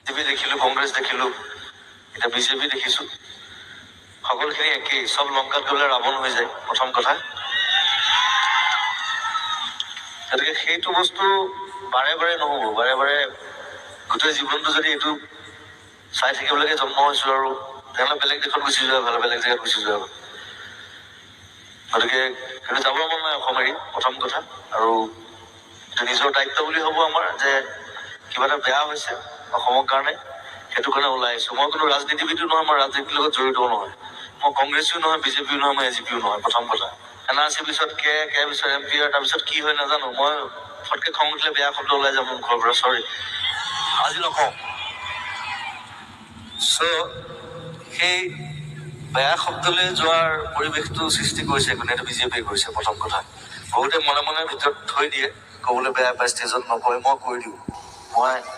BJP দেখিলোঁ, কংগ্ৰেছ দেখিলোঁ, এতিয়া বিজেপি দেখিছোঁ, সকলোখিনি একেই। চব লংকাত গ'লে ৰাৱণ হৈ যায়, প্ৰথম কথা। গতিকে সেইটো বস্তু বাৰে বাৰে নহ'ব। বাৰে বাৰে গোটেই জীৱনটো যদি এইটো চাই থাকিবলৈকে জন্ম হৈছোঁ আৰু, তেনেহ'লে বেলেগ দেশত গুচি যোৱা ভাল, বেলেগ জেগাত গুচি যোৱা ভাল। গতিকে সেইটো যাব মন নাই অসম এৰি, প্ৰথম কথা। আৰু এইটো নিজৰ দায়িত্ব বুলি ভাবোঁ আমাৰ, যে কিবা এটা বেয়া হৈছে অসমৰ কাৰণে, সেইটো কাৰণে ওলাই আহিছোঁ। মই কোনো ৰাজনীতিবিদো নহয়, মই ৰাজনীতিৰ লগত জড়িতও নহয়। মই কংগ্ৰেছীও নহয়, বিজেপিও নহয়, মই এ জি পিও নহয়, প্ৰথম কথা। এন আৰ চিৰ পিছত কে কে পিছত এন পি আৰ, তাৰপিছত কি হয় নাজানো। মই ফটকে খং উঠিলে বেয়া শব্দ ওলাই যাব মুখৰ পৰা, চৰি, আজি নকওঁ। চ' সেই বেয়া শব্দলৈ যোৱাৰ পৰিৱেশটো সৃষ্টি কৰিছে কোনে? এইটো বিজেপিয়ে কৰিছে, প্ৰথম কথা। বহুতে মনে মনে ভিতৰত থৈ দিয়ে, ক'বলৈ বেয়া পায়, ষ্টেজত নকয়। মই কৈ দিওঁ মই।